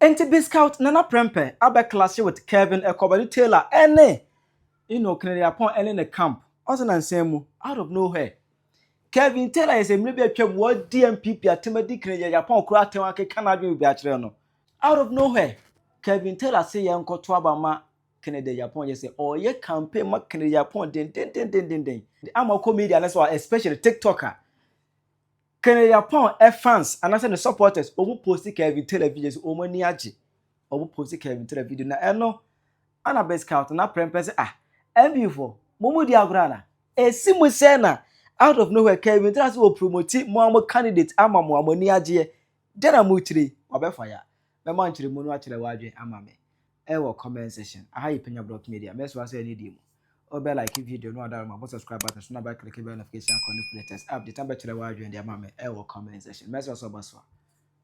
Enti Biscout Nana Prempeh abɛ clash with Kevin Ekow Taylor ɛne Kennedy Agyapong ɛne ne camp. Ɔsɛ nansan mu, out of nowhere, Kevin Taylor yɛ sɛ mmerɛ bi atwam wɔdi NPP atemadi, Kennedy Agyapong kora atem akeka n'adwene bi akyerɛ no. Out of nowhere, Kevin Taylor se yɛn nkɔto aba ma Kennedy Agyapong. Yɛ sɛ ɔyɛ campaign ma Kennedy Agyapong dendendendenden ama ɔkɔ media ne so, especially TikTok a Kennedy Agyapong ɛ fans anaasɛ ne supporters, wɔn post Kevin Taylor video so, wɔn ani agye. Wɔn post Kevin Taylor video na ɛno ana Biscout na Prempeh sɛ, ah, NPP fo, mo mu di agorɔ ana esi mu sɛ na out of nowhere Kevin Taylor sɛ wɔ promote mo a mo candidate ama mo a mo ani agyeɛ deɛ na mo kyerɛ wabɛfa ya. Mɛma nkyerɛ mu no akyerɛ wadwe ama me ɛwɔ comment section. Aha yɛ Penya Block Media. Mɛso asɛ ɛne di mu ɔbɛ like video no, adaro ma bɔ subscribe button so na bɛ click bell notification icon no for latest update. Abɛkyerɛ wadwe de ama me ɛwɔ comment section. Mɛso asɛ ɔba so a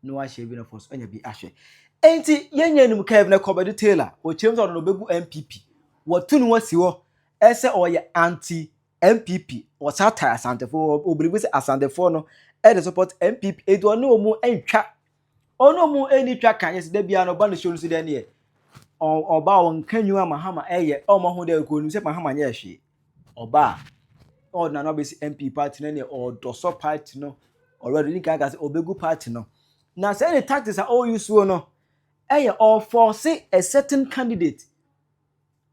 na wahyɛ bi no fo so anya bi ahwɛ. Enti yɛnyɛ nim Kevin Ekow Taylor ɔkyerɛ mu sɛ ɔno no ɔbɛgu NPP, wɔtu ne ho asi hɔ ɛsɛ ɔyɛ anti NPP, ɔsa tae Asantefoɔ, obiribi sɛ Asantefoɔ no ɛde support NPP, eti ɔne wɔn ntwa, ɔne wɔn ani twa kan. Yɛ sɛ dabi a no ɔba ne show no so deɛ neɛ ɔba a ɔnka nyiwa Mahama ɛyɛ ɔmo ho dɛ kò onim sɛ Mahama nyɛ hwee. Ɔba a ɔde n'ano abɛsi NPP party no, neɛ ɔdɔsɔ party no already ne kan ka sɛ ɔbɛgu party no. Na sɛ ne tactics a ɔreyi soɔ no ɛyɛ ɔforce a certain candidate.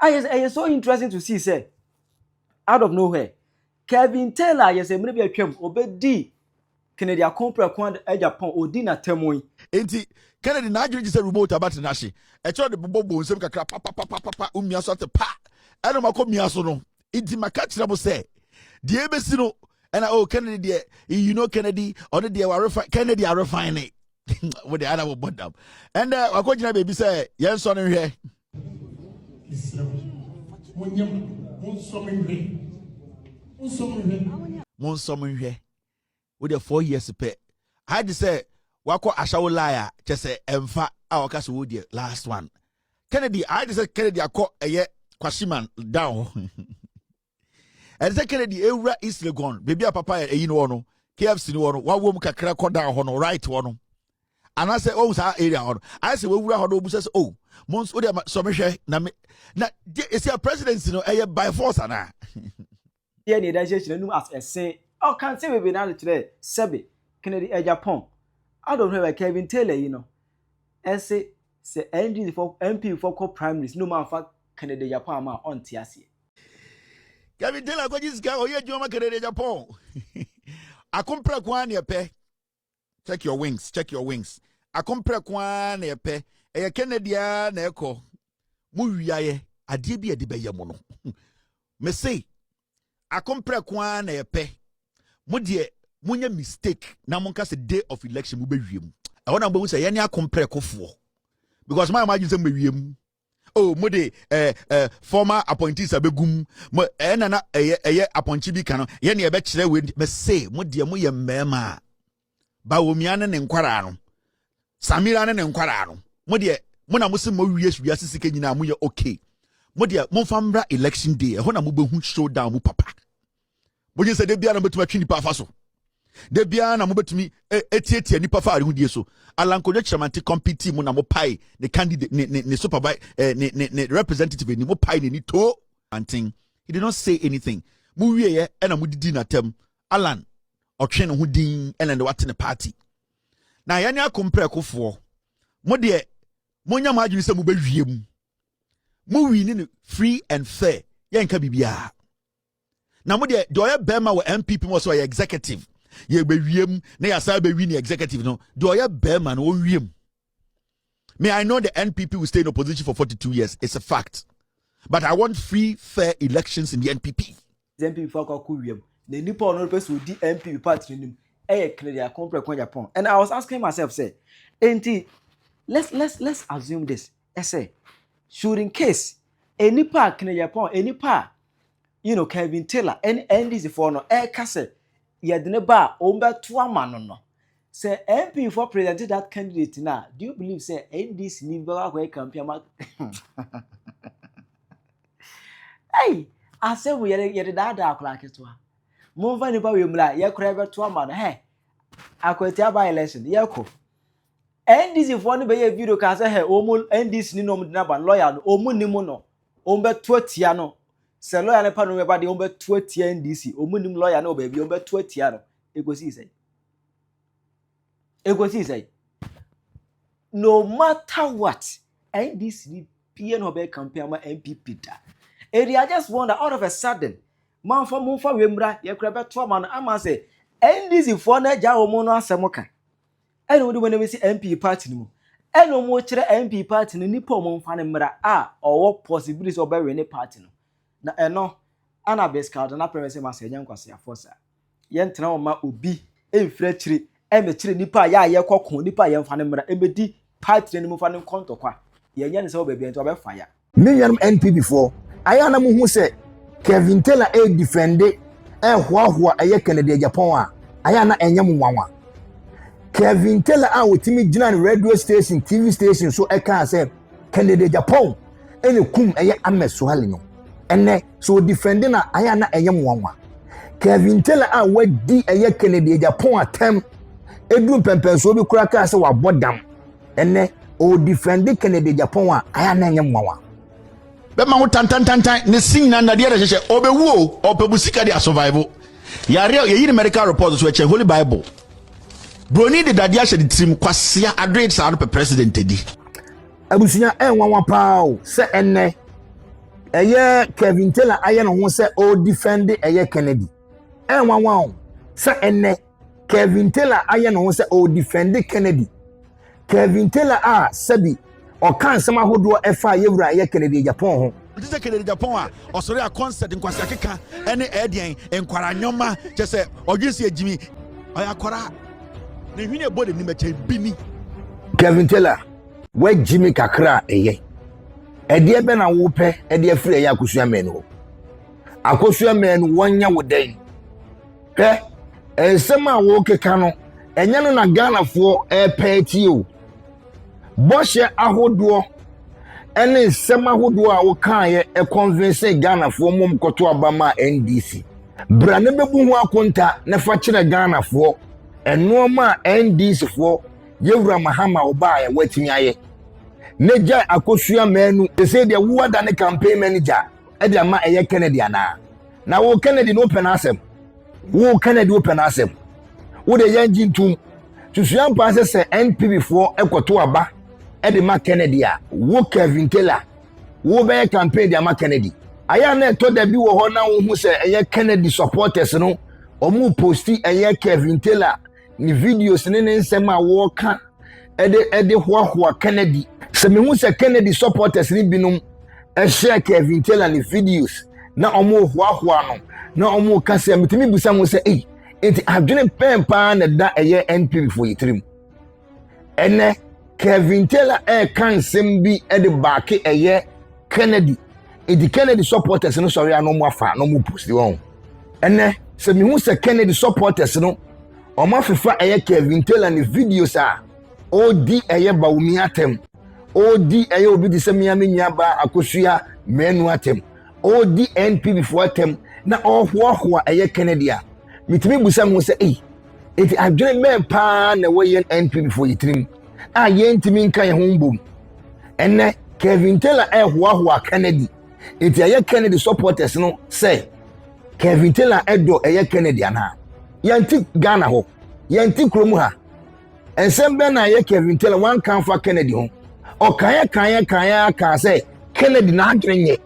Ayɛ ɛyɛ so interesting to see sɛ out of nowhere Kevin Taylor yɛ sɛ mmerɛ bi atwam ɔbɛdi Kennedy Akompreko Agyapong odi n'atam yi. Enti Kennedy n'adwene gye sɛ remote abate n'ahye ɛkyerɛ de bobɔ bɔ nsɛm kakra papapapapa, umia so ate pa ɛna makɔ mia so no. Nti maka kyerɛ mo sɛ deɛ ebesi no ɛna, oh, Kennedy deɛ, you know Kennedy, ɔno deɛ warefa Kennedy arefine ne wode ana wɔbɔ dam. Ɛnɛ wakɔgyina baabi sɛ yɛn sɔ no nhwɛ. Mesrɛ mo, monyɛ monsɔ me nhwɛ, monsɔ me nhwɛ. Monsɔ mo nhwɛ. Wode 4 years pɛ ayɛ de sɛ wakɔ ahyɛwo lie a kyɛ sɛ ɛmfa a wɔka sɛ wodeɛ last one. Kennedy ayɛ de sɛ Kennedy akɔ ɛyɛ Kwashiman down hɔ. Ɛde sɛ Kennedy ewura East Legon beebi a papa yɛ ɛyi no wɔ no, KFC no wɔ no, wawɔ mu kakra kɔ down hɔ no, right hɔ no, anaasɛ ɔhu saa area hɔ no, ayɛ sɛ wawura hɔ no, obusa sɛ, oh, mo nso wode sɔ me hwɛ na me na de esi a presidency no ɛyɛ by force anaa? Yɛ ne ɛda hyɛhyɛ n'anum as ɛse ɔka nsɛm bebree na kyerɛ sɛbe Kennedy Agyapong. Out of nowhere, Kevin Taylor yi no ɛse sɛ NDC fo, NPP fo kɔ primaries no ma nfa Kennedy Agyapong ama a ɔnte aseɛ. Kevin Taylor akɔgye sika, ɔyɛ adwuma ma Kennedy Agyapong. Akomprɛko ara ne ɛpɛ. Check your wings, check your wings. Akomprɛko ara na ɛpɛ. Ɛyɛ Kennedy ara na ɛkɔ mo wiayɛ adeɛ bi a yɛde bɛyɛ mo no. Mese akomprɛko ara na ɛpɛ mo deɛ, monyɛ mistake na monka sɛ day of election mobɛwie mu. Ɛhɔ na mobɛhu sɛ yɛne akomprɛkofoɔ, because maa mo adwene sɛ mobɛwie mu. Oh, mo de ɛɛ ɛɛ former appointees abɛgum mo ɛɛ nana ɛyɛ apɔnkye bi ka no yɛne yɛbɛkyerɛ wei. Mɛse mo deɛ, moyɛ mmarima a Bawumia ne ne nkwaraa no, Samira ne ne nkwaraa no, mo deɛ mo na mo se mo wie wiase sika nyinaa, mo yɛ okay. Mo deɛ momfa mmra election day, ɛhɔ na mobɛhu showdown mu papa. Mogye sɛ de biara na mobɛtumi atwe nipa afa so, de biara na mobɛtumi etietie nipa fa arehodie so. Alan Kwadwo Kyerematen compete mu na mo pae ne candidate, ne supervisor, ne ne ne representative ni mo pae n'ani to anten. He did not say anything. Mo wieɛ ɛna mo didi n'atam. Alan ɔtwe ne ho din ɛna ne wate ne party na yɛne akomprɛkofoɔ. Mo deɛ monya mo adwene sɛ mobɛwie mu, mo win ne free and fair, yɛnka biribiara. Na mo deɛ, deɛ ɔyɛ bɛrima wɔ NPP mu, sɛ ɔyɛ executive, yɛbɛwie mu na yɛasa bɛwi ne executive no. Deɛ ɔyɛ bɛrima no ɔnwie mu. Me, I know the NPP will stay in opposition for 42 years. It's a fact, but I want free, fair elections in the NPP. NPP fo akɔ wiem na nipa ɔno pɛ sɛ odi NPP party no nim ɛyɛ Kennedy Akompreko Agyapong. And I was asking myself sɛ, enti let's assume this, ɛsɛ should in case enipa a Kennedy Agyapong, enipa a Kevin Taylor ɛne NDC foɔ no ɛɛka sɛ yɛde ne ba a wɔn bɛto ama no, sɛ NPP foɔ present that candidate na, do you believe sɛ NDC ni bɛkɔ akɔyɛ campaign ama? Ɛy, asɛm yɛde daadaa akɔla ketewa. Momfa nipa wei mu la yɛkora yɛbɛto ama no hɛ. Akwatia by election yɛkɔ. NDC foɔ no bɛyɛ video kaa sɛ hɛ wɔn NDC ni na wɔn de n'aba lawyer no wɔn nim no wɔn bɛto atia no sɛ lawyer no pa no bɛba deɛ wɔn bɛto atia NDC wɔn nim lawyer no wɔ baabi wɔn bɛto atia no. Ekosi sɛ ekosi sɛ no matter what, NDC ni bia na ɔbɛyɛ campaign ama NPP da. Edi I just wonder, all of a sudden manfa momfa wei mmra yɛkura bɛto ama no ama sɛ NDC foɔ no agya wɔn no asɛm ka ɛna wɔde wɔn anim si NPP party no mu ɛna wɔn kyerɛ NPP party no nipa a wɔn mfa no mmra a ɔwɔ possibility sɛ ɔbɛwin ne party no. Na ɛno ana Viscount na pɛrɛ sɛ ma sɛ ɛnyɛ nkwasiafoɔ saa yɛntena wɔn ma obi mfiri akyire ɛmɛkyerɛ nipa a yɛ a yɛkɔ ko nipa a yɛmfa no mmra ɛmɛdi party no anim fa no nkɔ ntɔkwa. Yɛnyɛ ne sɛ wɔ baabi a nti ɔbɛfa ya. Me nuanom NPP foɔ, ayɛ a na mohu sɛ Kevin Taylor ɛredifɛnde, ɛrehoahoa ɛyɛ Kennedy Agyapong a, ayɛ a na ɛnyɛ mo nwanwa. Kevin Taylor a wɔtumi gyina ne radio station, TV station so ɛkaa sɛ Kennedy Agyapong ɛna kum ɛyɛ Ahmed Suale no. Ɛnɛ, sɛ ɔdifɛnde no a, ayɛ a na ɛnyɛ mo nwanwa. Kevin Taylor a wadi ɛyɛ Kennedy Agyapong atɛm, ɛduru mpɛmpɛnsoɔ bi koraa kaa sɛ wabɔ dam. Ɛnɛ, ɔredifɛnde Kennedy Agyapong a, ayɛ a na ɛnyɛ nwanwa. Bɛma ho tantantantan ne se nyinaa nnadeɛ na ɛhyehyɛ ɔbɛwu o ɔpɛ bu sika de asurvive yareɛ yɛyi ne medical report so ɛkyɛn holy bible broni de dadeɛ ahyɛ ne tirim kwasea adoe saa no pɛ president adi. Abusua, ɛyɛ nwanwa paa o sɛ ɛnnɛ ɛyɛ Kevin Taylor ayɛ ne ho sɛ ɔredifɛnde ɛyɛ Kennedy. Ɛyɛ nwanwa o sɛ ɛnnɛ Kevin Taylor ayɛ ne ho sɛ ɔredifɛnde Kennedy. Kevin Taylor a sɛbi ɔka nsɛm ahodoɔ ɛfa yɛwura ɛyɛ Kennedy Agyapong ho. Te sɛ Kennedy Agyapong a ɔsɔre a concert nkwasi akeka ɛne ɛdeɛn nkwara nnwoma kyɛ sɛ ɔdwen sɛ agyimi ɔyɛ akwara ne hwene ɛbɔ n'anim ɛkyɛn bini. Kevin Taylor, woagyimi kakra a ɛyɛ. Ɛdeɛ bɛ na wopɛ ɛde afiri ɛyɛ Akosua Manu hɔ? Akosua Manu wɔnyɛ wo dɛn? Hwɛ, nsɛm a wokeka no, ɛnyɛ no na Ghanafoɔ ɛrepɛ atie o. Bɔhyɛ ahodoɔ ɛne nsɛm ahodoɔ a wokaeɛ ɛkɔnvinse Ghanafoɔ mom kɔto aba maa NDC. Bra ne bɛbu ho akonta na fa kyerɛ Ghanafoɔ nneɛma a NDC foɔ yɛwura Mahama ɔbaeɛ wɔatumi ayɛ. Ne gyae Akosua Manu sɛ deɛ wo ada ne campaign manager ɛde ama ɛyɛ Kennedy anaa? Na wo Kennedy no wopɛ n'asɛm. Wo Kennedy wopɛ n'asɛm. Wo de yɛn gye ntom. Susua mpa sɛ sɛ NPP foɔ ɛkɔto aba ɛde ma Kennedy a, wo Kevin Taylor wo bɛyɛ campaign de ama Kennedy. Ayɛ a na ɛtɔ da bi wɔ hɔ na wohu sɛ ɛyɛ Kennedy supporters no wɔn posti ɛyɛ Kevin Taylor ne videos ne ne nsɛm a wɔreka ɛde ɛde hoahoa Kennedy. Sɛ mehu sɛ Kennedy supporters ne binom ɛhyɛ Kevin Taylor ne videos na wɔn hoahoa no na wɔn ka sɛ metumi bisa ho sɛ ei nti adwene pɛn paa na ɛda ɛyɛ NPP fo yi tirim. Ɛnɛ Kevin Taylor ɛreka nsɛm bi ɛde baake ɛyɛ Kennedy. Nti Kennedy supporters no sɔre a na wɔn afa na wɔn post wɔn. Ɛnɛ sɛ mehu sɛ Kennedy supporters no wɔn afefa ɛyɛ Kevin Taylor ne videos a ɔredi ɛyɛ Bawumia atɛm, ɔredi ɛyɛ obi te sɛ mmea me nua baa Akosua Manu atɛm, ɔredi NPP foɔ atɛm na ɔrehoahoa ɛyɛ Kennedy a, metumi busa ho sɛ ei nti adwene bɛn paa na ɛwɔ yɛn NPP foɔ yɛ tirim a yɛntumi nka yɛn ho mbom. Ɛnɛ Kevin Taylor ɛrehoahoa Kennedy nti ɛyɛ Kennedy supporters no sɛ Kevin Taylor ɛdɔ ɛyɛ Kennedy anaa? Yɛnte Ghana hɔ, yɛnte kurom ha. Nsɛm bɛn na ɛyɛ Kevin Taylor wanka mfa Kennedy ho? Ɔkaeɛ kaeɛ kaeɛ kaa sɛ Kennedy n'adwene nyɛ.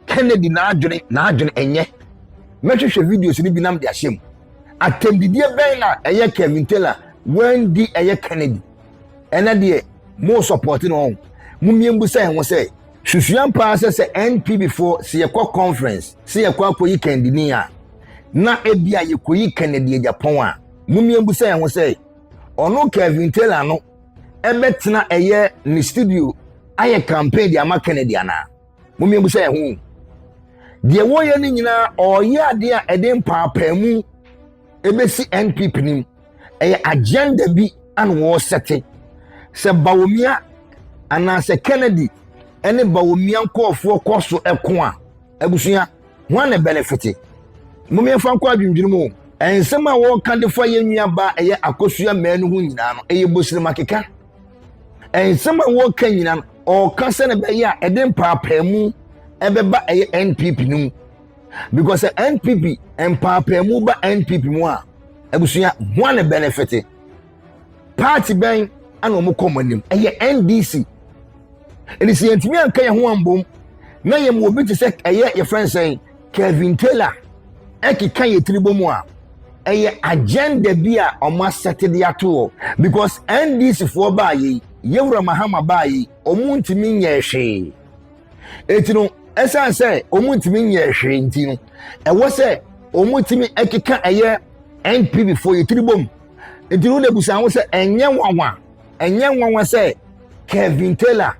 Kennedy n'adwene n'adwene ɛnyɛ. Mɛhwehwɛ videos no bi nam de ahyɛ mu. Atɛmdidie bɛn na ɛyɛ Kevin Taylor wandi ɛyɛ Kennedy? Ɛnɛ deɛ mo support no ho. Mo mmiɛnbusa yɛn ho sɛ susua paa sɛ sɛ NPP foɔ sɛ yɛkɔ conference sɛ yɛkɔ akɔyi kandini a na ebi a yɛkɔyi Kennedy Agyapong a mo mmiɛnbusa yɛn ho sɛ ɔno Kevin Taylor no ɛbɛtena ɛyɛ ne studio ayɛ campaign de ama Kennedy anaa? Mo mmiɛnbusa yɛn ho. Deɛ wɔyɛ no nyinaa ɔyɛ adeɛ a ɛde mpaapaamu ɛbɛsi NPP nim. Ɛyɛ agenda bi ana wɔresɛte sɛ Bawumia anaasɛ Kennedy ɛne Bawumia nkɔɔfoɔ kɔ so ɛko a abusua wɔn na benefit. Mo mmiɛnfa nkɔ adwendwene mu. Nsɛm a wɔreka de fa yɛn nua baa ɛyɛ Akosua Manu ho nyinaa no ɛyɛ bosirima keka. Nsɛm a wɔka nyina no, ɔka sɛ ne bɛyɛ a ɛde mpaapaamu ɛbɛba ɛyɛ NPP no mu. Because sɛ NPP mpaapaamu ba NPP mu a, abusua ho ne benefit. Party bɛn ana wɔn kɔ wɔn anim? Ɛyɛ NDC. Ɛni sɛ yɛntumi anka yɛn ho ambom na yɛn mu obi te sɛ ɛyɛ yɛfrɛ nsɛn Kevin Taylor ɛkeka yɛ tiri bɔ mu a, ɛyɛ agenda bi a wɔn asɛte de ato hɔ because NDC foɔ baa yi, Yewura Mahama baa yi, wɔn ntumi nyɛ hwee. Eti no, ɛsan sɛ wɔn ntumi nyɛ hwee nti no, ɛwɔ sɛ wɔn tumi ɛkeka ɛyɛ NPP foɔ yɛ tiri bɔ mu. Nti no, de busa ho sɛ ɛnyɛ nwanwa, ɛnyɛ nwanwa sɛ Kevin Taylor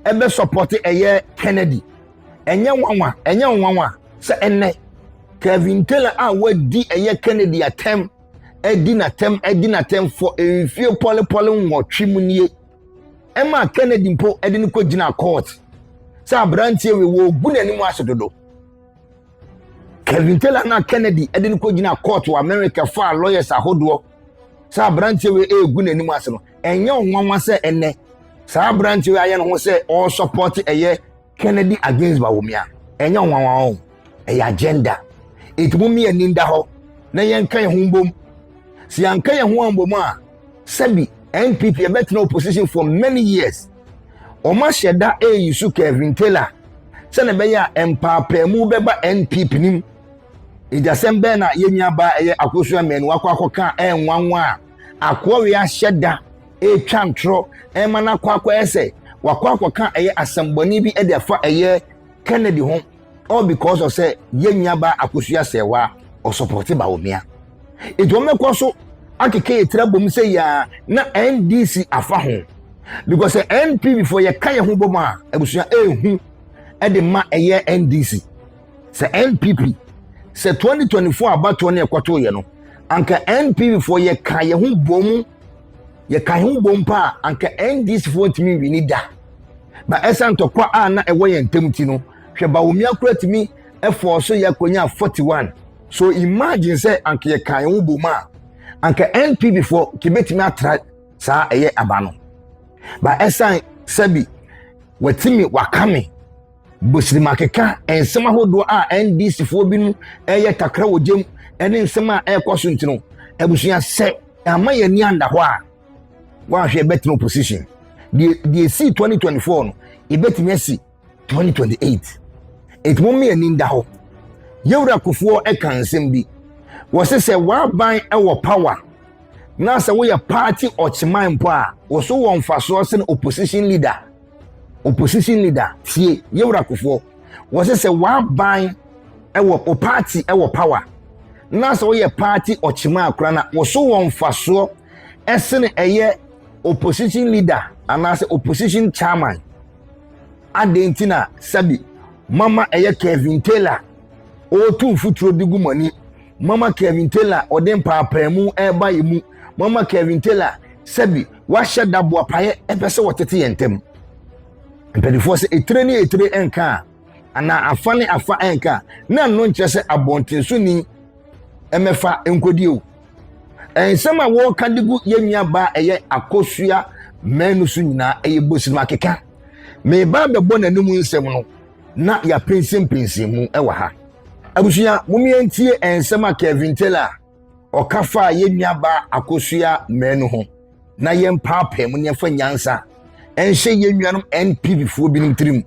ɛbɛ support ɛyɛ Kennedy. Ɛnyɛ nwanwa, ɛnyɛ nwanwa sɛ ɛnɛ Kevin Taylor a wadi ɛyɛ Kennedy atɛm, adi n'atɛm, adi n'atɛm for mfie pɔlepɔle 8 mu nie. Ɛma Kennedy mpo ɛde no kɔ gyina court sɛ aberanteɛ wei wɔgu n'anim ase dodo. Kevin Taylor na Kennedy ɛde no kɔ gyina court wɔ America fa lawyers ahodoɔ sɛ aberanteɛ wei ɛregu n'anim ase no, ɛnyɛ nwanwa sɛ ɛnɛ saa aberanteɛ wei ayɛ ne ho sɛ ɔresupport ɛyɛ Kennedy against Bawumia. Ɛnyɛ nwanwa o, ɛyɛ agenda. Eti mo mmea ni da hɔ na yɛnka yɛn ho mbom. Sɛ yɛnka yɛn ho ambom a, sɛbi NPP ɛbɛtena opposition for many years. Wɔn ahyɛ da ɛreyi so Kevin Taylor sɛnɛ ɛbɛyɛ a mpaapaamu bɛba NPP nim. Egyasɛm bɛn na yɛn nua baa ɛyɛ Akosua Manu akɔ akɔka ɛnwanwa a akoa wei ahyɛ da ɛretwa ntorɔ ɛma no akɔ akɔyɛ sɛ wakɔ akɔka ɛyɛ asɛmbɔne bi ɛde afa ɛyɛ Kennedy ho, all because of sɛ yɛn nua baa Akosua Sɛwa ɔsupport Bawumia. Nti wɔn bɛkɔ so akeka yɛ tiri abom sɛ yaa na NDC afa ho, because sɛ NPP foɔ yɛka yɛn ho bom a, abusua ehu ɛde ma ɛyɛ NDC. Sɛ NPP sɛ 2024 abatoɔ ne ɛkɔto yɛ no, anka NPP foɔ yɛka yɛn ho bom, yɛka yɛn ho bom pa a, anka NDC foɔ ntumi nwini da. Ba ɛsan ntɔkwa a na ɛwɔ yɛn ntam ti no, hwɛ, Bawumia kura tumi ɛfɔɔ so yɛ akɔnya 41. So imagine sɛ anka yɛka yɛn ho bom a, anka NPP foɔ kebetumi atra saa ɛyɛ aba no. Ba ɛsan sɛbi wɔtumi wakame bosirima keka nsɛm ahodoɔ a NDC foɔ binom ɛyɛ takra wɔ gyam ɛne nsɛm a ɛrekɔ so nti no, abusua, sɛ ama yɛn ani anda hɔ a, wɔahwɛ ɛbɛtena opposition. Deɛ esi 2024 no, ebɛtumi asi 2028. Eti mo mmea ani nda hɔ. Yɛwura Kofoɔ ɛka nsɛm bi, wɔsɛ sɛ waban ɛwɔ power na sɛ woyɛ party ɔkyeman mpo a, wɔso wɔ mfasoɔ sɛ opposition leader. Opposition leader, tie, Yɛwura Kofoɔ wɔsɛ sɛ waban ɛwɔ o party ɛwɔ power na sɛ woyɛ party ɔkyeman akora na wɔso wɔ mfasoɔ ɛsene ɛyɛ opposition leader anaasɛ opposition chairman. Adan nti na sɛbi mama ɛyɛ Kevin Taylor ɔretu mfuturo de gu mu ani, mama Kevin Taylor ɔde mpaapaamu ɛreba yɛ mu, mama Kevin Taylor sɛbi wahyɛ da boapaeɛ ɛpɛ sɛ wɔtete yɛn ntam? Mpanimfoɔ sɛ etire ne etire nka a, anaa afa ne afa nka a, na no nkyerɛ sɛ abɔntensoni mmɛfa nkɔdi o. Nsɛm a wɔreka de gu yɛn nua baa ɛyɛ Akosua Manu so nyinaa ɛyɛ bosinu akeka. Meba bɛbɔ n'anim nsɛm no na yɛapɛnsɛmpɛnsɛn mu ɛwɔ ha. Abusua, mommyɛntie nsɛm a Kevin Taylor ɔka faa yɛn nua baa Akosua Manu ho na yɛmpaapaa mu na yɛmfa nyansa ɛnhyɛ yɛn nuanom NPP foɔ binom tirim.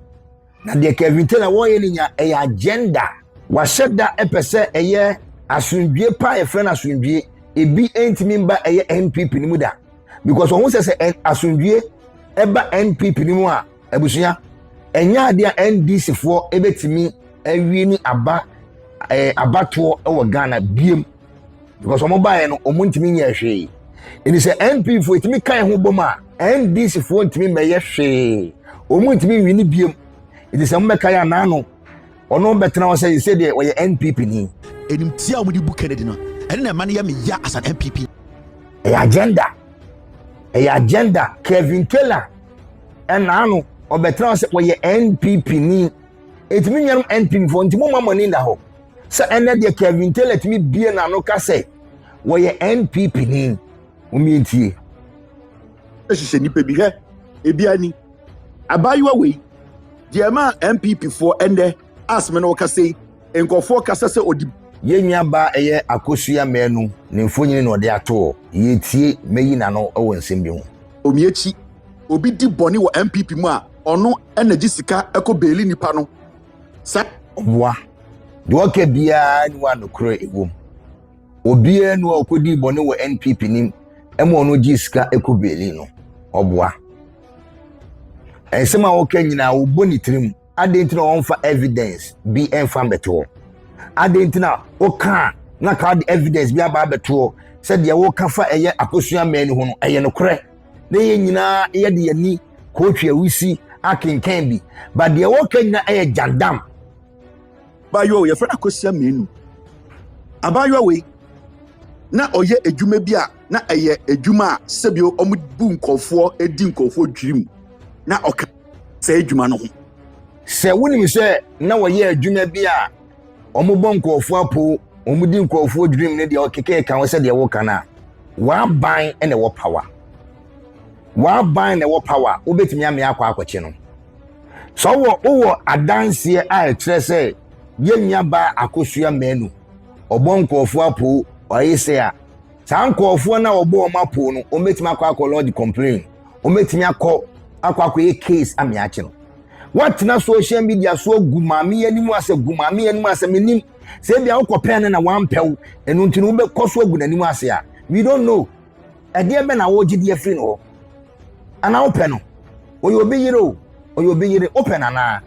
Na deɛ Kevin Taylor wɔyɛ no nya ɛyɛ agenda. Wahyɛ da ɛpɛ sɛ ɛyɛ asomdwie pa a yɛfrɛ no asomdwie ebi ntumi mba ɛyɛ NPP no mu da, because ɔho sɛ asomdwie ɛba NPP no mu a, abusua, ɛnyɛ adeɛ a NDC foɔ ɛbɛtumi awie ne aba ɛɛ abatoɔ ɛwɔ Ghana biem, because wɔn baeɛ no, wɔn ntumi nyɛ hwee. Ɛni sɛ NPP foɔ etumi kan ho bom a, NDC foɔ ntumi mmɛyɛ hwee, wɔn ntumi nwi ne biem. Ɛti sɛ wɔn bɛka yɛ anan no, ɔno bɛtena hɔ sɛ sɛ deɛ ɔyɛ NPP ni. Enimtia a wɔde bu Kennedy no, ɛne na ɛma no yɛ me ya as an NPP. Ɛyɛ agenda, ɛyɛ agenda. Kevin Taylor ɛna ano ɔbɛtena hɔ sɛ ɔyɛ NPP ni. Etumi nyanom NPP foɔ nti mo ma mo ani da hɔ sɛ ɛnɛ deɛ Kevin Taylor tumi bie n'ano ka sɛ wɔyɛ NPP ni. Wɔn yɛn tie. Hyehyɛ nipa bi hwɛ. Ebi ani. Abaayewa wei, deɛ ɛma NPP foɔ ɛnnɛ aseme no ɔkasa yi, nkurɔfoɔ kasa sɛ ɔdi. Yɛn nua baa ɛyɛ Akosua Manu ne mfonini na ɔde ato hɔ. Yɛretie, mɛyi n'ano wɔ nsɛm bi ho. Omiakyi, obi di bɔne wɔ NPP mu a, ɔno na gye sika kɔ beeli nipa no. Saa. Ɔboa. Deɛ ɔka biara nni hɔ a nokorɛ wɔ mu. Obiara nni hɔ a ɔkɔdii bɔne wɔ NPP nim ma ɔno gyee sika kɔ beeli no. Ɔboa. Nsɛm a ɔka nyinaa ɔbɔ ne tirim. Adɛn nti na ɔmfa evidence bi mfa mbɛto hɔ? Adɛn nti na woka a na ka de evidence bi aba abɛto hɔ sɛ deɛ woka fa ɛyɛ akosua mmɛn no ho no ɛyɛ nokorɛ? Na yɛn nyinaa yɛde yɛn ani kɔɔtwi awusi akenkan bi, but deɛ wɔka nyinaa ɛyɛ gyandam. Abaayewa wei, yɛfrɛ no Akosua Manu. Abaayewa wei, na ɔyɛ adwuma bi a na ɛyɛ adwuma a sɛbio wɔbu nkurɔfoɔ di nkurɔfoɔ dwirim na ɔka saa adwuma no ho. Sɛ wonim sɛ na wɔyɛ adwuma bi a wɔbɔ nkurɔfoɔ apo, wɔdi nkurɔfoɔ dwirim ne deɛ ɔkekeka ho sɛ deɛ woka no a, w'aban na ɛwɔ power. W'aban na ɛwɔ power, wobɛtumi amea akɔ akɔkye no. Sɛ wowɔ wowɔ adanseɛ a ɛkyerɛ sɛ yɛn nuabaa Akosua Manu ɔbɔ nkurɔfoɔ apo, ɔyɛ sɛ a, saa nkurɔfoɔ no a wɔbɔ wɔn apo no, wɔbɛtumi akɔ akɔ lodge complain. Wɔbɛtumi akɔ akɔ akɔyɛ case ame akye no. Woatena social media so agu maame yi anim ase, gu maame yi anim ase, menim sɛ ebia wokɔpɛɛ no na wampɛ wo, ɛno nti no wobɛkɔ so agu n'anim ase a, we don't know. Ɛdeɛ bɛ na wogye di afiri no hɔ? Anaa wopɛ no? Ɔyɛ obi yere o, ɔyɛ obi yere, wopɛ no anaa?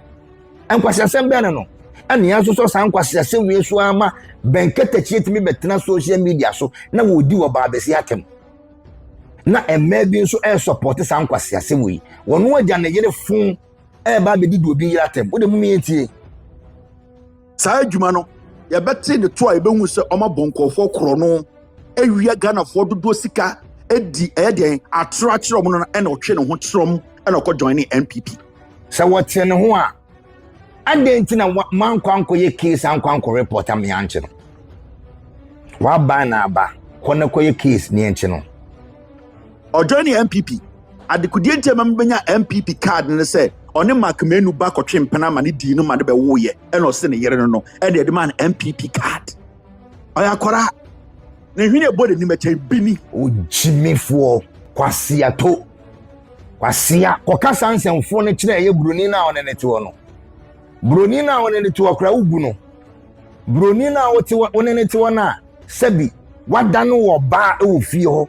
Nkwaseasɛm bɛn no no? Ɛna yɛn nso sɔ saa nkwaseasɛm wei so ara ma bɛn katakyie tumi bɛtena social media so na wɔredi wɔ baabɛsi atɛm. Na mmaa bi nso ɛresɔpɔte saa nkwaseasɛm wei. Wɔn agya ne yere fon ɛreba abɛdidi obi yere atɛm. Wode mu yɛntie. Saa adwuma no, yɛbɛte ne to a yɛbɛhu sɛ wɔabɔ nkurɔfoɔ korɔno, awia Ghanafoɔ dodoɔ sika, adi ɛyɛ deɛn atorɔ akyerɛ wɔn no ɛna ɔtwe ne ho kyerɛ wɔn ɛna ɔkɔ join ne NPP. Sɛ wɔte ne ho a, adɛn nti na mankɔ ankɔyɛ case ankɔ ankɔ report ama yɛankye no? W'aban na aba, kɔ na kɔyɛ case ne yɛnkye no. Ɔjoin ne NPP. Adekodeɛ nti a ɛma mebɛnya NPP card no ne sɛ ɔne Mark Manu ba kɔtwe mpena ma ne dii no ma no bɛwoeɛ ɛna ɔse ne yere no no ɛna ɛde maa no NPP card. Ɔyɛ akwaraa. Ne hwene ɛbɔ n'anim ɛkyɛn bini. Ogyimifoɔ, kwasiato, kwasea, kɔka saa nsɛmfoɔ no kyerɛ ɛyɛ buroni no a ɔne ne te hɔ no. Buroni no a ɔne ne te hɔ koraa wobu no. Buroni no a wote hɔ, wone ne te hɔ no a sɛbi wada no wɔ baa wɔ fie hɔ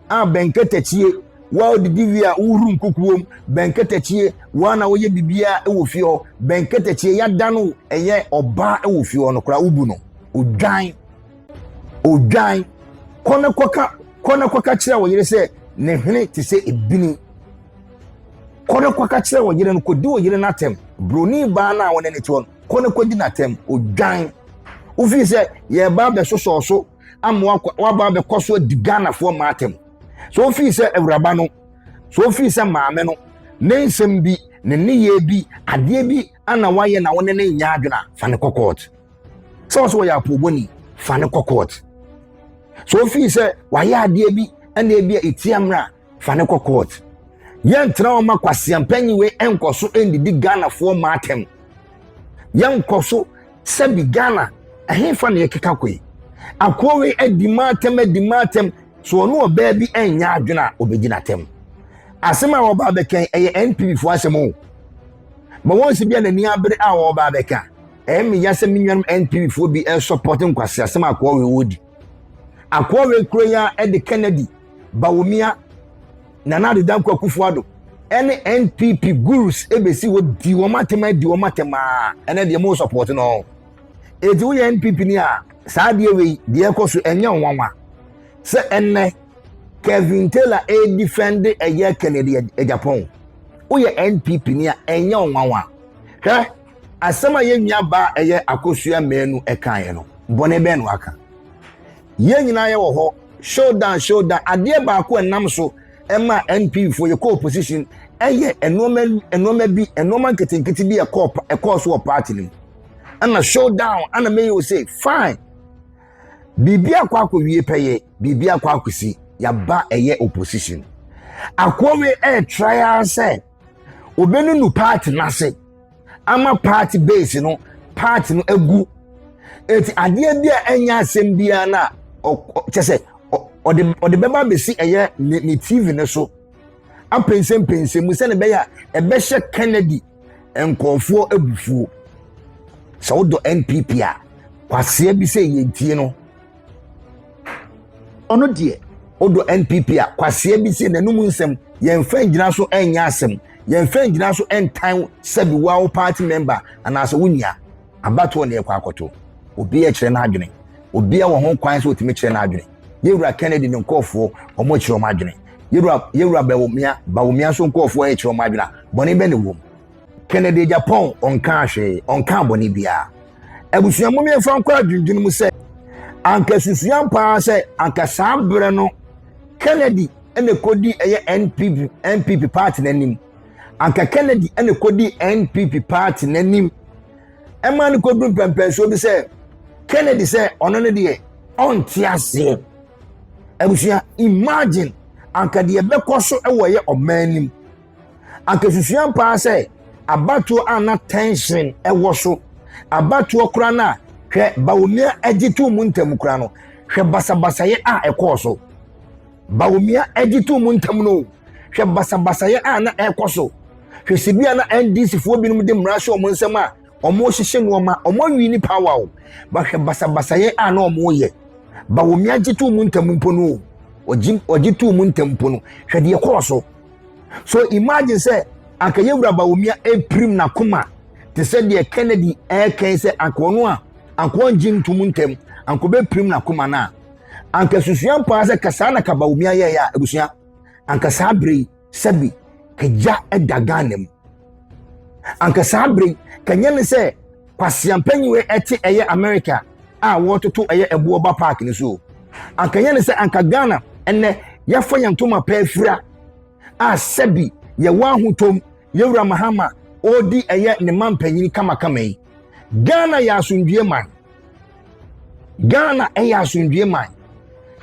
a bɛnkɛtɛkyie wo a wodidi wie a wohuru nkukuom bɛnkɛtɛkyie wo a na woyɛ biribiara wɔ fie hɔ bɛnkɛtɛkyie yɛada no ɛyɛ ɔbaa wɔ fie hɔ no koraa wobu no. Odwan odwan kɔ na kɔka kɔ na kɔka kyerɛ wo yere sɛ ne hwene te sɛ ebini. Kɔ na kɔka kyerɛ wo yere no kɔdi wo yere no atɛm. Broni baa no a wo ne ne te hɔ no kɔ na kɔdi n'atɛm. Odwan. Wofii sɛ yɛreba abɛsosɔ so ama waba abɛkɔ so adi Ghanafoɔ mma atɛm. So wofii sɛ awuraba no, so wofii sɛ maame no, ne nsɛm bi, ne nneyɛɛ bi, adeɛ bi ana wayɛ na wo ne ne nyɛ adwene a, fa no kɔ court. Sɛ wɔ sɛ wɔyɛ apoobɔni, fa no kɔ court. So wofii sɛ wayɛ adeɛ bi ɛna ebi a ɛtia mmara a, fa no kɔ court. Yɛntena hɔ ma kwaseampanyin wei nkɔ so ndidi Ghanafoɔ mma atɛm. Yɛnkɔ so sɛbi Ghana ɛhefa na yɛkeka kɔ yi. Akoa wei adi ma atɛm adi ma atɛm so ɔno ɔbaa bi ɛnyɛ adwene a ɔbɛdi n'atɛm. Asɛm a wɔba abɛka yi ɛyɛ NPP foɔ asɛm o. Ma wɔn sɛ bi a n'ani abere a wɔba abɛka. Ɛyɛ me ya sɛ me nuanom NPP foɔ bi ɛsɔpɔte nkwaseasɛm a akoa wei wɔdi. Akoa wei kuro yi a ɛde Kennedy Bawumia, Nana Addo Dankwa Akufo-Addo ɛne NPP gurus ɛbɛsi hɔ di wɔn atɛm adi wɔn atɛm a ɛnɛ deɛ mo support no. Eti woyɛ NPP ni a saa adeɛ wei deɛ ɛkɔ so ɛnyɛ nwanwa sɛ ɛnɛ Kevin Taylor ɛredefend ɛyɛ Kennedy Agyapong. Woyɛ NPP ni a ɛnyɛ nwanwa. Hwɛ asɛm a yɛn nua baa ɛyɛ Akosua Manu ɛkaeɛ no bɔne bɛn na waka? Yɛn nyinaa yɛwɔ hɔ showdown showdown adeɛ baako a ɛnam so ɛma NPP foɔ yɛkɔ opposition ɛyɛ nneɛma nneɛma bi nneɛma nketenkete bi ɛkɔɔ ɛkɔɔ so wɔ party no mu ɛna showdown ɛna mɛyɛ o say fine biribi akɔ akɔ wie pɛyɛ biribi akɔ akɔsi yaba ɛyɛ opposition. Akoa wei ɛretrae ara sɛ obenunu party no ase ama party base no party no agu. Eti adeɛ bi a ɛnyɛ asɛm biara no a kyɛ sɛ ɔde ɔde bɛba abɛsi ɛyɛ ne ne TV no so apɛnsɛmpɛnsɛm mu sɛne ɛbɛyɛ a ɛbɛhyɛ Kennedy nkurɔfoɔ abufuo. Sɛ wodɔ NPP a, kwasea bi sɛ yɛntie no. Ɔno deɛ wodɔ NPP a, kwasea bi sɛ n'anum nsɛm yɛmfa ngyina so nyɛ asɛm, yɛmfa ngyina so ntan sɛbi wo wo party member anaasɛ wo nua. Abatoɔ na yɛkɔ akɔto. Obiara kyerɛ n'adwene. Obiara wɔ ho kwan sɛ otumi kyerɛ n'adwene. Yɛwura Kennedy ne nkurɔfoɔ, wɔn kyerɛ wɔn adwene. Yɛwura yɛwura Bawumia, Bawumia nso nkurɔfoɔ kyerɛ wɔn adwene a, bɔne bɛ ne wɔm. Kennedy Agyapong ɔnkaa hwee, ɔnkaa bɔne biara. Abusua mom yɛmfa nkɔ adwendwene mu sɛ, anka susua paa sɛ anka saa berɛ no Kennedy na ɛkɔdi ɛyɛ NPP, NPP party n'anim. Anka Kennedy na ɛkɔdi NPP party n'anim. Ɛma no kɔduru mpɛmpɛnsoɔ bi sɛ Kennedy sɛ ɔno no deɛ ɔnte aseɛ. Abusua, imagine anka deɛ ɛbɛkɔ so wɔ ɛyɛ ɔman anim. Anka susua paa sɛ abatoɔ a na tension ɛwɔ so. Abatoɔ koraa no a hwɛ Bawumia agye too mu ntam koraa no, hwɛ basabasayɛ a ɛkɔɔ so. Bawumia agye too mu ntam no, hwɛ basabasayɛ a na ɛkɔ so. Hwɛ sɛ bi a na NDC foɔ binom de mmara hyɛ wɔn nsam a wɔhyehyɛ nneɛma, wɔawi ne power o. Ba hwɛ basabasayɛ a na wɔyɛ. Bawumia gye too mu ntam mpo no o, ɔgye ɔgye too mu ntam mpo no, hwɛ deɛ ɛkɔɔ so. So imagine sɛ anka yɛwura Bawumia epirim n'akoma te sɛ deɛ Kennedy ɛrekɛn sɛ anka ɔno a anka ɔngye ntom ntɛm, anka ɔbɛpirim n'akoma no a, anka susua mpo ara sɛ kasaa na ka Bawumia yɛeɛ a, abusua, anka saa bere yi sɛbi kagya da Ghana mu. Anka saa bere yi kanyɛ ne sɛ kwasiampanyin wei ɛte ɛyɛ America a wɔretoto ɛyɛ ɛboɔ ba park no so. Anka nyɛ ne sɛ anka Ghana ɛnɛ yɛfa yɛn ntoma pɛ afira a sɛbi yɛwɔ ahotom yɛwura Mahama ɔredi ɛyɛ ne ma mpanyin kamakama yi. Ghana yɛ asomdwie man. Ghana ɛyɛ asomdwie man.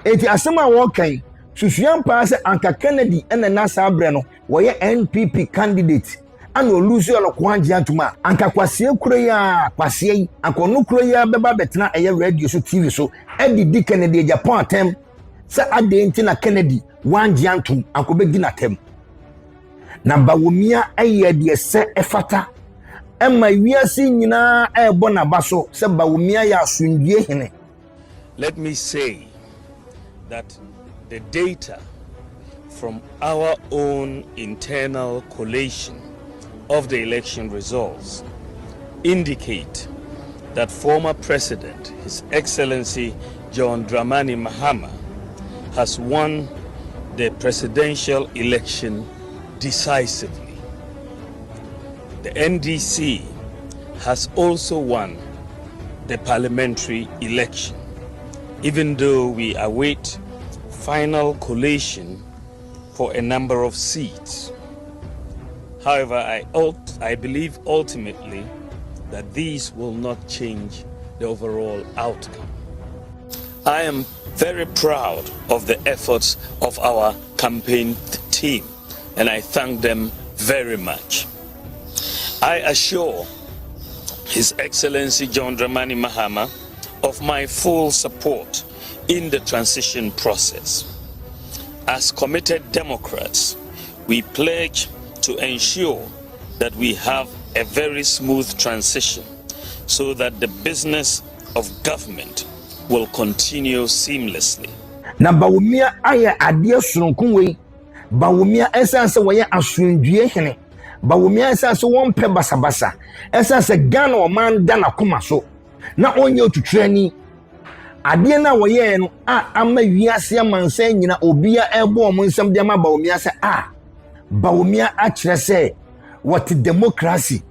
Eti asɛm a wɔreka yi susua mpaa sɛ anka Kennedy ɛna na saa berɛ no wɔyɛ NPP candidate ana olusu ɛlɔ ko angye antum a anka kwaseɛ kuro yi a kwaseɛ yi anka ɔno kuro yi a bɛba bɛtena ɛyɛ radio so TV so ɛde di Kennedy Agyapong atɛm sɛ adeɛ nti na Kennedy wangye antum anka ɔbɛdi n'atɛm. Na Bawumia ɛyɛ deɛ sɛ ɛfata ɛma wiase nyinaa ɛrebɔ n'aba so sɛ Bawumia yɛ asomdwie hene. Let me say that the data from our own internal collation of the election results indicate that former President, His Excellency John Dramani Mahama, has won the presidential election decisively. The NDC has also won the parliamentary election, even though we await final collation for a number of seats. However, I, I believe ultimately that these will not change the overall outcome. I am very proud of the efforts of our campaign team, and I thank them very much. I assure His Excellency John Dramani Mahama of my full support in the transition process. As committed Democrats, we pledge to ensure that we have a very smooth transition so that the business of government will continue seamlessly. Na Bawumia ayɛ adeɛ sononko wei. Bawumia ɛsiane sɛ wɔyɛ asomdwie hene. Bawumia ɛsiane sɛ wɔmpɛ basabasa. Ɛsiane sɛ Ghana ɔman da n'akoma so na ɔnyɛ otuturani. Adeɛ no a wɔyɛɛ no a ama wiase amansan nyina obia ɛrebɔ wɔn nsam de ama Bawumia sɛ a Bawumia akyerɛ sɛ wɔte democracy,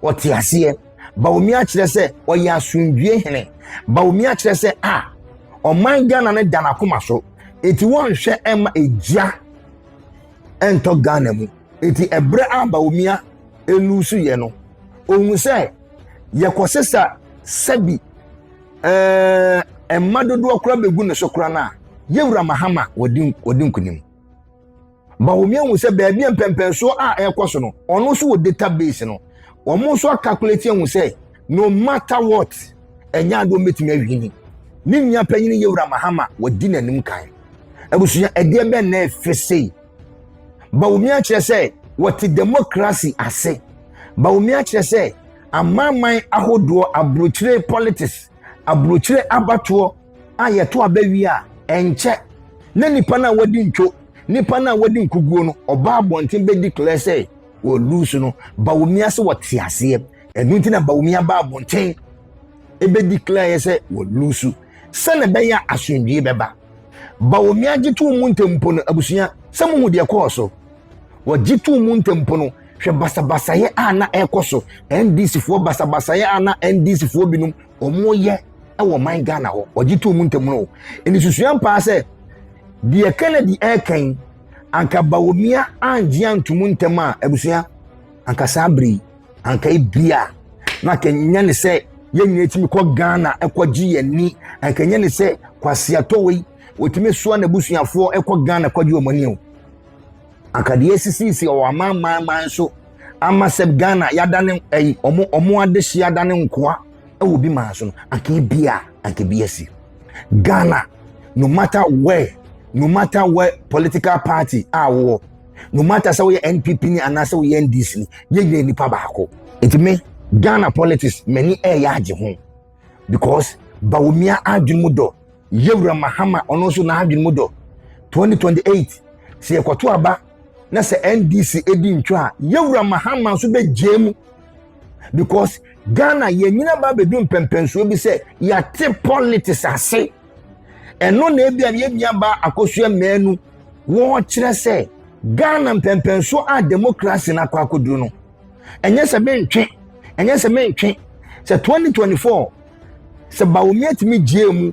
wɔte aseɛ. Bawumia akyerɛ sɛ ɔyɛ asomdwie hene. Bawumia akyerɛ sɛ a ɔman Ghana no da n'akoma so. Eti wɔnhwɛ ɛma egya ɛntɔ Ghana mu. Eti ɛbrɛ a Bawumia elusu yɛ no, ohun sɛ yɛkɔsesa sɛbi ɛɛ mma dodoɔ koraa bɛgu ne so koraa no a, yɛwura Mahama wɔdi wɔdi nkunim. Bawumia hu sɛ baabi a mpɛmpɛnsoɔ a ɛrekɔ so no, ɔno nso wɔ database no. Wɔn nso akalkulate ahu sɛ no matter what, ɛnyɛ adeɛ wɔbɛtumi awini. Ne nua panyin Yewura Mahama wɔdi n'anim kan. Abusua, ɛdeɛ bɛn na ɛfɛ sei? Bawumia kyerɛ sɛ wɔte democracy ase. Bawumia kyerɛ sɛ amanaman ahodoɔ aburokyire politics, aburokyire abatoɔ a yɛto aba wie a ɛnkyɛ na nipa no a wadi ntwo, nipa no a wadi nkuguo no, ɔba abɔnten bɛ declare sɛ wɔlose no. Bawumia sɛ wɔte aseɛ. Ɛno nti na Bawumia ba abɔnten ebe declare yɛ sɛ wɔlose sɛnɛ ɛbɛyɛ a asomdwie bɛba. Bawumia gye to mu ntɛmpo no, abusua, sɛ mo hu deɛ kɔɔ so. Wɔgye to mu ntɛmpo no, hwɛ basabasayɛ a na ɛrekɔ so, NDC foɔ basabasayɛ a na NDC foɔ binom wɔn yɛ ɛwɔ man Ghana hɔ. Wɔgye to mu ntɛm no, nsusua mpaa sɛ deɛ Kennedy ɛrekan anka Bawumia angye antomu ntɛm a, abusua, anka saa bere yi anka ebi a na anka nya ne sɛ yɛn nyinaa tumi kɔ Ghana ɛkɔgye yɛn ni, anka nya ne sɛ kwasiatɔ wei wɔtumi soa n'abusuafoɔ ɛkɔ Ghana kɔgye wɔn ani o. Anka deɛ esisisi wɔ amanaman so ama sɛ Ghana yɛadane ɛyi ɔmo adehye adane nkoa ɛwɔ bi maa so no, anka ebi a anka bi asi Ghana. No matter where, no matter where political party a wɔwɔ, no matter sɛ woyɛ NPP ni anaasɛ woyɛ NDC ni, yɛnyɛ nipa baako. Nti me Ghana politics m'ani ɛyɛ agye ho because Bawumia adwene mu dɔ, Yewura Mahama ɔno nso n'adwene mu dɔ. 2028 sɛ yɛkɔto aba na sɛ NDC edi ntwa a, Yewura Mahama nso bɛgye mu because Ghana yɛn nyina ba abɛdu mpɛmpɛnsoɔ bi sɛ yɛate politics ase. Ɛno na ebi a yɛn nua ba Akosua Mmienu wɔrekyerɛ sɛ Ghana mpɛmpɛnsoɔ a democracy no akɔ akɔduru no, ɛnyɛ sɛ mentwe, ɛnyɛ sɛ mentwe sɛ 2024 sɛ Bawumia tumi gyee mu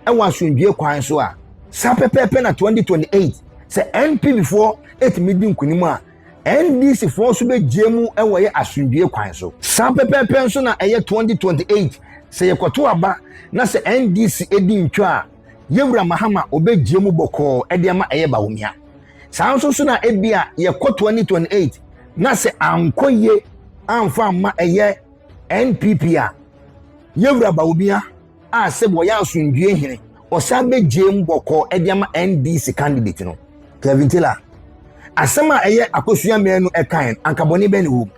ɛwɔ asomdwie kwan so a, saa pɛpɛɛpɛ na 2028 sɛ NPP foɔ etumi di nkunim a, NDC foɔ nso bɛgye mu ɛwɔ yɛ asomdwie kwan so. Saa pɛpɛɛpɛ nso na ɛyɛ 2028 sɛ yɛkɔto aba na sɛ NDC edi ntwa a, Yɛwura Mahama ɔbɛgye mu bɔkɔɔ ɛde ama ɛyɛ Bawumia. Saa nso so na ebi a yɛkɔ 2028 na sɛ ankɔ yie amfa amma ɛyɛ NPP a, Yɛwura Bawumia a sɛ wɔyɛ asomdwie hene ɔsan bɛgye mu bɔkɔɔ ɛde ama NDC candidate no. Kevin Taylor, asɛm a ɛyɛ Akosua Mmienu ɛkan, anka bɔne bɛn ne wɔ mu?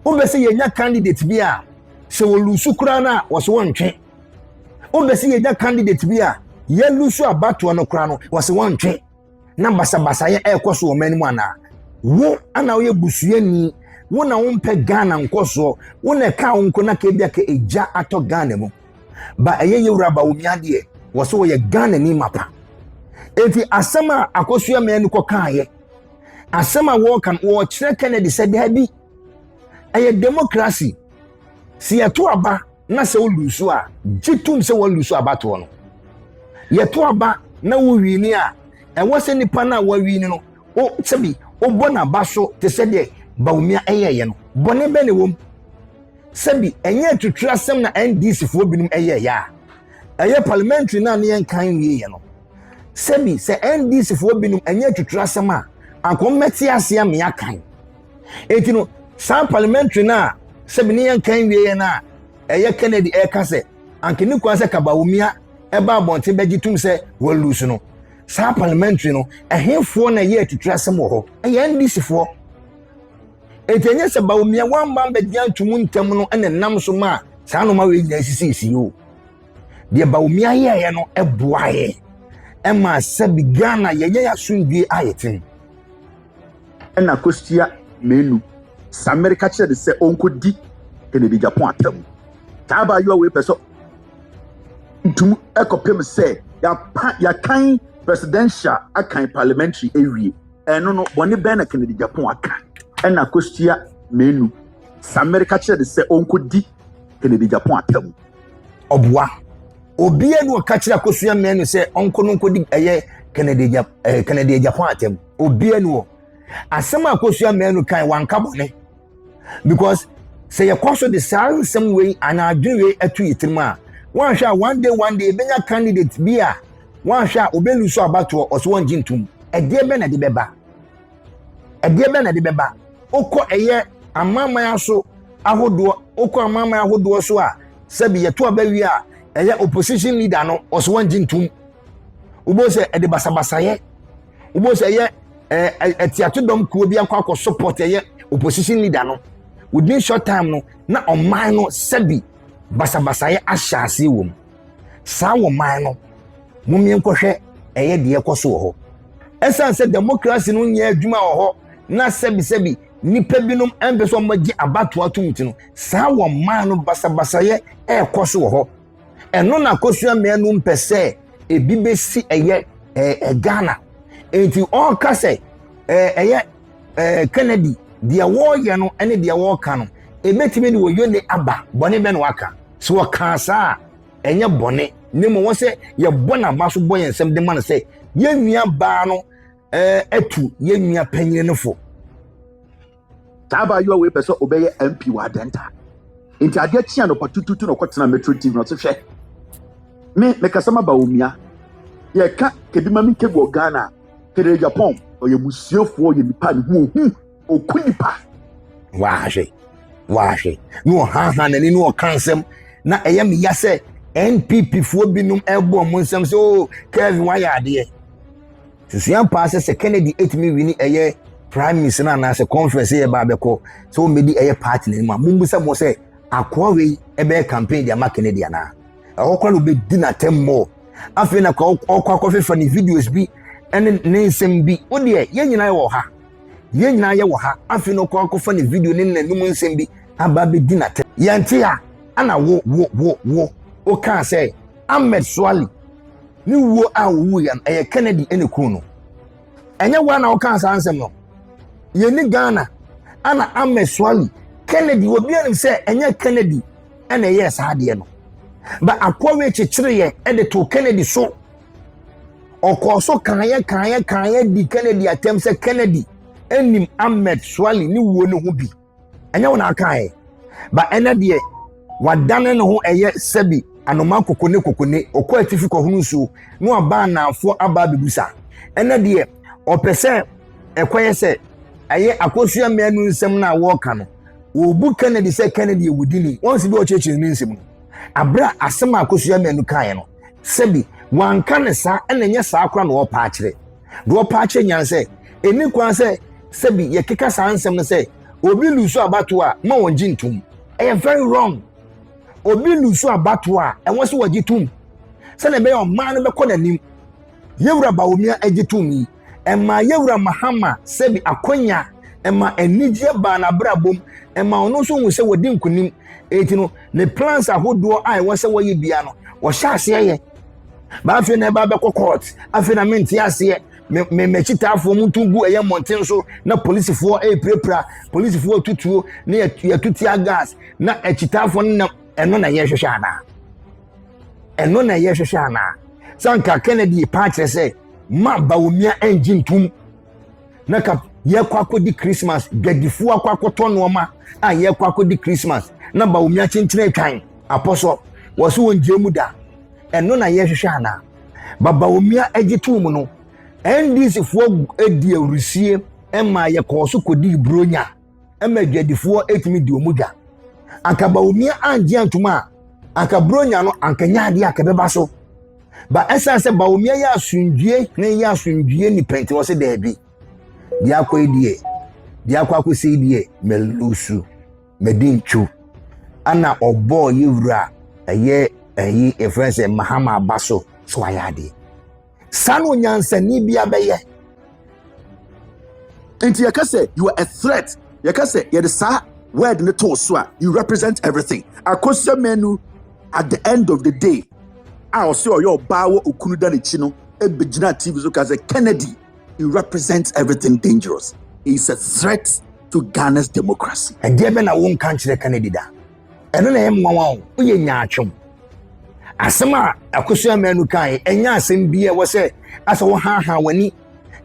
Wobɛ sɛ yɛnya candidate bi a sɛ wɔlose koraa no a wɔsɛ wɔntwe. Wobɛ sɛ yɛnya candidate bi a yɛlose abatoɔ no koraa no wɔsɛ wɔntwe na basabasayɛ ɛrekɔ so wɔ ɔman no mu anaa? Wo ana woyɛ busuani, wo na wompɛ Ghana nkɔsoɔ, wo na ɛka wo nko na ka ebi aka egya atɔ Ghana mu ba. Ɛyɛ Yɛwura Bawumia deɛ wɔ so wɔyɛ Ghana ni mapa. Eti asɛm a Akosua Mmienu kɔ kaayɛ, asɛm a wɔreka no, wɔrekyerɛ Kennedy sɛ daabi, ɛyɛ democracy. Sɛ yɛto aba na sɛ wolose a, gye tom sɛ wɔlose abatoɔ no. Yɛto aba na wowin a, ɛwɔ sɛ nipa no a wawin no o sɛbi wobɔ n'aba so te sɛ deɛ Bawumia ɛyɛɛyɛ no. Bɔne bɛ ne wɔm? Sɛbi ɛnyɛ atuturu asɛm na NDC foɔ binom ɛyɛɛyɛ a ɛyɛ parliamentary na ne yɛn kan wieɛ no. Sɛbi sɛ NDC foɔ binom ɛnyɛ atuturu asɛm a ankɔmmɛte ase amea kan. Eti no saa parliamentary na sɛbi ne yɛn kan wieɛ no a ɛyɛ Kennedy ɛka sɛ anka ne kwan sɛ ka Bawumia ɛba abɔnten bɛgye tum sɛ wɔlose no, saa parliamentary no ɛhefoɔ na ɛyɛ atuturu asɛm wɔ hɔ? Ɛyɛ NDC foɔ. Eti ɛnyɛ sɛ Bawumia wamba mbɛgye antum ntɛm no ɛna nam so ma saa nneɛma wei nyinaa sisisi o. Deɛ Bawumia yɛɛyɛ no ɛboaeɛ ɛma sɛbi Ghana yɛnyɛ yɛ asomdwie a yɛte. Ɛna Akosua Mmienu Samiri ka kyerɛ no sɛ ɔnkɔdi Kennedy Agyapong atam. Saa abaayewa wei pɛ sɛ ntum ɛkɔpem sɛ yɛapa yɛakan presidential akan parliamentary awie. Ɛno no bɔne bɛn na Kennedy Agyapong aka? Ɛna Akosua Mmienu Samiri ka kyerɛ no sɛ ɔnkɔdi Kennedy Agyapong atam. Ɔboa obiara ni ɔka kyerɛ Akosua Mmienu sɛ ɔnkɔ no nkɔdi ɛyɛ Kennedy Agyapong atam. Obiara ni wɔ asɛm a Akosua Mmienu kan wanka bɔne because sɛ yɛkɔ so de saa nsɛm wei anaa adwene wei atu yɛ tirim a, wɔanhwɛ a one day, one day ebenya candidate bi a wɔanhwɛ a obɛlose abatoɔ ɔso wɔngye ntum. Ɛdeɛ bɛn na ɛde bɛba? Ɛdeɛ bɛn na ɛde bɛba? Wokɔ ɛyɛ amanaman aso ahodoɔ, wokɔ amanaman ahodoɔ so a, sɛbi yɛto aba wie a, ɛyɛ opposition leader no, ɔso wɔngye ntom. Wobɛhu sɛ ɛde basabasayɛ. Wobɛhu sɛ ɛyɛ ɛɛ ɛtiatodɔm kuo bi akɔ akɔ support ɛyɛ opposition leader no. Within short time no, na ɔman no sɛbi basabasayɛ ahyɛ aseɛ wɔ mu. Saa wɔ man no, mommie nkɔhwɛ ɛyɛ deɛ ɛkɔ so wɔ hɔ. Ɛsiane sɛ democracy no nyɛ adwuma wɔ hɔ na sɛbisɛbi nnipa binom mpɛ sɛ wɔgye abatoɔ atom nti no, saa wɔ man no basabasayɛ ɛrekɔ so wɔ hɔ. Ɛno na Akosua Manu mpɛ sɛ ebi bɛsi ɛyɛ ɛɛ Ghana. Nti ɔreka sɛ ɛɛ ɛyɛ ɛɛ Kennedy deɛ wɔreyɛ no ne deɛ wɔreka no ebetumi de wɔ yone aba bɔne bɛ na waka. Sɛ wɔkaa saa a, ɛnyɛ bɔne na mmom wɔ sɛ yɛbɔ n'aba so bɔ yɛn nsɛm de ma no sɛ yɛn nua baa no ɛɛ atu yɛn nua panyin no fo. Saa abaayewa wei pɛ sɛ ɔbɛyɛ MP wɔ Adenta. Nti adeɛ kye anɔpa tututu na ɔkɔtena Metro TV na ɔse hwɛ, me mekasa ma Bawumia. Yɛka kebi ma me nkebi wɔ Ghana a, Kennedy Agyapong ɔyɛ musuafoɔ, ɔyɛ nipa a ne ho ohu, ɔku nipa. Wahwɛ, wahwɛ, na ɔhaahaa n'ani na ɔka nsɛm na ɛyɛ me ya sɛ NPP foɔ binom ɛbɔ ɔmo nsɛm sɛ oh Kevin wayɛ adeɛ. Susua paa sɛ sɛ Kennedy etumi wini ɛyɛ primaries no anaasɛ conference yɛ ba abɛkɔ sɛ wɔmmɛdi ɛyɛ party no mu a, mommisa mo sɛ akoa wei ɛbɛyɛ campaign de ama Kennedy anaa. Ɛhɔ koraa na obɛdi n'atɛm mmɔɔ. Afei na ɔkɔ akɔfefa ne videos bi ɛne ne nsɛm bi. Wo deɛ yɛn nyinaa wɔ ha. Yɛn nyinaa yɛ wɔ ha. Afei na ɔkɔ akɔfa ne video ne n'anum nsɛm bi aba abɛdi n'atɛm. Yɛnte a, ana wo wo wo wo wokaa sɛ Ahmed Suale ne wuo a owuiɛ no ɛyɛ Kennedy ɛna kuu no. Ɛnyɛ wo a na wokaa saa nsɛm no. Yɛni Ghana ana Ahmed Suale Kennedy obi anim sɛ ɛnyɛ Kennedy ɛna ɛyɛɛ saa adeɛ no. Ba akɔwe kyekyereeɛ ɛde too Kennedy so. Ɔkɔɔ so kaeɛ kaeɛ kaeɛ di Kennedy atɛm sɛ Kennedy anim Ahmed Suale ne wuo no ho bi. Ɛnyɛ wo na akaeɛ. Ba ɛnɛ deɛ wadane ne ho ɛyɛ sɛbi anoma kokone kokone ɔkɔ atifi kɔhono nsuo na waba anaafoɔ aba abɛbusa. Ɛnɛ deɛ ɔpɛ sɛ ɛkɔyɛ sɛ ɛyɛ Akosua Manu nsɛm no a wɔreka no wɔbu Kennedy sɛ Kennedy yɛ wudini. Wɔn si bi ɔkyerɛkyerɛ ne nsɛm no. Abere a asɛm a Akosua Manu kaeɛ no sɛbi wanka ne saa ɛna ɛnyɛ saa koraa na ɔrepa akyerɛ. Deɛ ɔpa akyerɛ nyane sɛ ɛni kwan sɛ sɛbi yɛkeka saa nsɛm no sɛ obi lusu abatoɔ a ma wɔn gye ntom. Ɛyɛ very wrong. Obi lusu abatoɔ a ɛwɔ sɛ wɔgye tom sɛdeɛ ɛbɛyɛ ɔman no bɛkɔ n'anim. Yɛwura Bawumia agye tom yi, ɛma Yɛwura Mahama sɛbi akonya, ɛma anigyeɛ baa n'abrabɔ mu, ɛma ɔno nso hu sɛ wɔdi nkonim. Eti no, ne plans ahodoɔ a ɛwɔ sɛ wɔyɛ bia no, wɔhyɛ aseɛ yɛ. Ba afei na ɛba bɛkɔ court, afei na mente aseɛ. Me me m'akyitaafoɔ mu nto gu ɛyɛ mmɔnten so na polisifoɔ ɛrepirapira, polisifoɔ tutuo na yɛtu tear gas na akyitaafoɔ no nam ɛno na yɛhwehwɛ anaa? Ɛno na yɛhwehwɛ anaa? Sɛ anka Kennedy paa kyerɛ sɛ ma Bawumia ɛngye ntom na ka yɛkɔ akɔdi Christmas, dwadifoɔ akɔ akɔtɔ nneɛma a yɛkɔ akɔdi Christmas na Bawumia kyenkyene atwan apɔsɔ wɔ so wɔn gye mu da. Ɛno na yɛhwehwɛ anaa? Ba Bawumia agye tom no, NDC foɔ adi awurusie ma yɛkɔɔ so kɔdii Buronya ma adwadifoɔ etumi di wɔn dwa. Anka Bawumia angye antom a, anka Buronya no anka nyɛ adeɛ a kɛbɛba so. Ba ɛsan sɛ Bawumia yɛ asomdwie ne yɛ asomdwie nipa nti wɔ se daabi. Deɛ akɔ yi deɛ, deɛ akɔ akɔsi yi deɛ, mɛlusu, mɛdi ntwo. Ana ɔbɔɔ yɛ wura ɛyɛ ɛyi yɛfrɛ sɛ Mahama aba so so ayɛ adeɛ. Saa na onyansani bi abɛyɛ. Nti yɛka sɛ you are a threat, yɛka sɛ yɛde saa word ne to so a, you represent everything. Akosua Manu at the end of the day a ɔsɛ ɔyɛ ɔbaa wɔ okunu da n'akyi no ebegyina TV so ka sɛ Kennedy, he represents everything dangerous. He is a threat to Ghana's democracy. Ɛdeɛ bɛ na wonka nkyerɛ Kennedy da. Ɛno na ɛyɛ mmoawa o. Woyɛ nyaatwom. Asɛm a Akosua Manu kae, ɛnyɛ asɛm bi a ɛwɔ sɛ asɛ wohaahaa w'ani.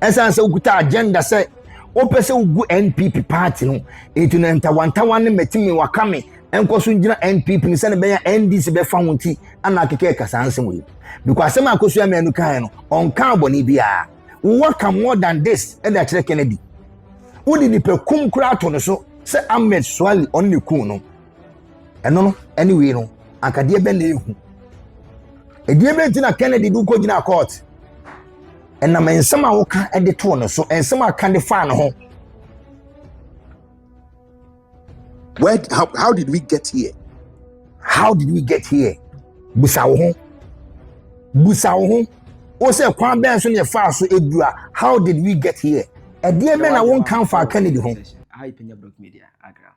Ɛsiane sɛ wokuta agenda sɛ wopɛ sɛ wogu NPP party no, enti no ntawantawa ne mɛtumi waka me nkɔ so ngyina NPP no sɛne bɛyɛ NDC bɛfa ho nti ana akeka ɛka saa nsɛm yi. Because asɛm a Akosua Manu kae no, ɔnkaa bɔne biara. Wowɔ more than this ɛde akyerɛ Kennedy. Wode nipa kum koraa ato no so sɛ Ahmed Suale ɔne ne kun no. Ɛno no ɛne wei no ankadeɛ bɛ na ehu. Ɛdeɛ bɛ nti na Kennedy de kɔ gyina court. Ɛnam nsɛm a woka de too no so, nsɛm a ka de faa ne ho. Where how did we get here? How did we get here? Busa wo ho. Busa wo ho. Wo sɛ kwan bɛn so na yɛfaa so edu a, how did we get here? Ɛdeɛ bɛn na wonka mfa Kennedy ho? Aha yi Penya Block Media, Accra.